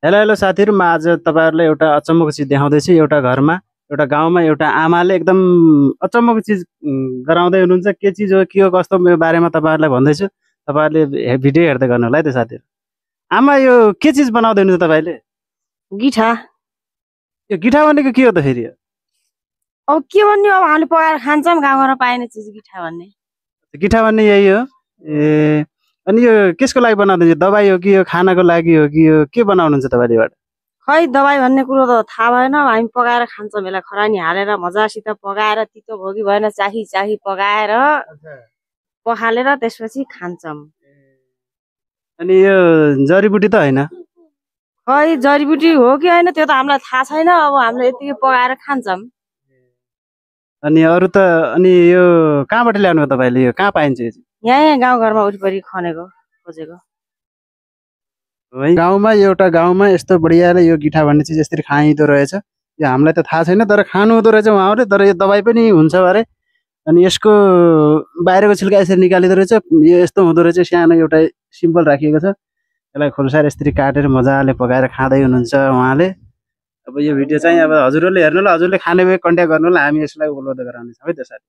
Hello hello साथीहरु, म आज तपाईहरुलाई एउटा अचम्मको चिज देखाउँदैछु। एउटा घरमा, एउटा गाउँमा एउटा आमाले एकदम अचम्मको चिज गराउँदै हुनुहुन्छ। के चिज हो, के हो, कस्तो, यो बारेमा तपाईहरुलाई भन्दैछु। तपाईहरुले भिडियो हेर्दै गर्नु होला है त साथीहरु। आमा, यो के चिज बनाउँदै हुनुहुन्छ तपाईले? गिठा। यो गिठा भनेको के हो त फेरि? अब के भन्ने, अब हामीले पकाएर खान्छौँ, गाउँघरमा पाइने चिज गिठा भन्ने। गिठा भन्ने यही हो। ए, अनि यो केसको लागि बनाउँदै हुनुहुन्छ? दबाई हो कि यो खानाको लागि हो कि यो के बनाउनुहुन्छ तपाईले यसबाट? खै दबाई भन्ने कुरो त थाहा भएन। हामी पकाएर खान्छौँ, यसलाई खरानी हालेर मजासित पकाएर तितो भोगी भएन चाही चाही पकाएर पखालेर त्यसपछि खान्छौँ। अनि यो जडीबुटी त हैन? खै जडीबुटी हो कि हैन त्यो त हामीलाई थाहा छैन। अब हामीले यतिकै पकाएर खान्छौँ। अनि अरु त, अनि यो कहाँबाट ल्याउनु हो तपाईले? यो कहाँ पाइन्छ यो? यहाँ गाउँघरमा वरिपरि खनेको खोजेको। गाउँमा, एउटा गाउँमा यस्तो बढियाले यो गिठा भन्ने चिज यसरी खाइदो रहेछ। यो हामीलाई त थाहा छैन, तर खानु हुँदो रहेछ उहाँहरुले। तर यो दबाई पनि हुन्छ अरे। अनि यसको बाहिरको छिल्का यसरी निकालिदो रहेछ। यो यस्तो हुँदो रहेछ, सानो एउटा सिम्पल राखिएको छ। यसलाई खोलसार यसरी काटेर मजाले पकाएर खाँदै हुनुहुन्छ उहाँले। अब यो भिडियो चाहिँ अब हजुरहरुले हेर्नु होला, हजुरले खाने भए कन्ट्याक्ट गर्नु होला, हामी यसलाई उपलब्ध गराउनेछौँ है त साथी।